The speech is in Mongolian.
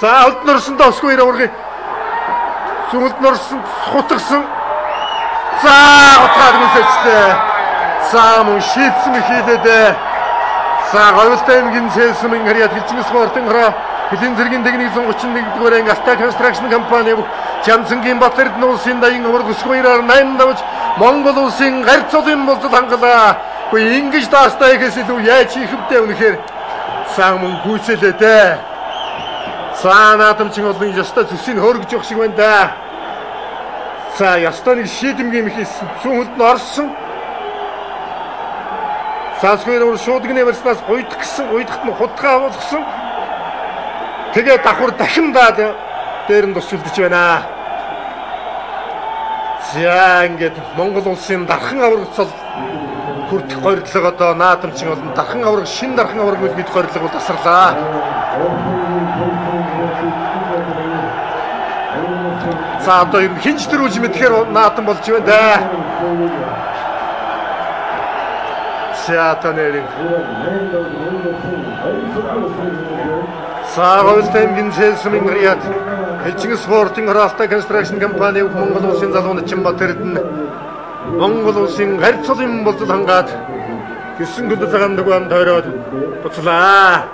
За хөлд норсон досгүй аваргын зүгэлд норсон хутгсан. За хутгаад гүсэжтэй. За мөн шийдсэн мэхийлээ. За говьлтай аймгийн Цэлсмэн харьяат хилчин спортын хороо хөлийн зэргийн техник 131 дугаар анги Алтай констракшн компани бүх Жамсангийн Бат Эрдэнэ улсын даян аварга өсгөөрөөр 8 давж Монгол улсын гарц цолын болзол хангалаа. Гэхдээ ингэж даастай ихээс илүү яаж хийх вдэ үнэхээр сан мөн гүйцэлээ дээ. За наадамчин олон ёстой зүсийг хөөргөж явах шиг байна да. За ёстой нэг шийдэмгийн хийсэн. Зүүн хөлд нь орсон. Саасгүй шууд гинэ барьснаас гуйдах гэсэн, гуйдахт нь худгаа агуулгасан. Тэгээ давхар дахин даад дээр нь тусч үлдэж байна. За ингээд Монгол улсын дархан аварга цол хүртэх горилго одоо наадамчин олон дархан аварга шин дархан аварга гэж горилго бол тасарлаа. За одоо юм хинч төрүүлж мэдэхээр наадам болж байна да. За одоо нэрийг За говьлтай аймгийн Цэлсмэн харьяат Хилчин спортын хороо констракшн компани Монгол улсын залуу начин Бат Эрдэнэ Монгол улсын гарц цолын болзол хангаад 9 кг цагаан дугаан тойроод буцлаа.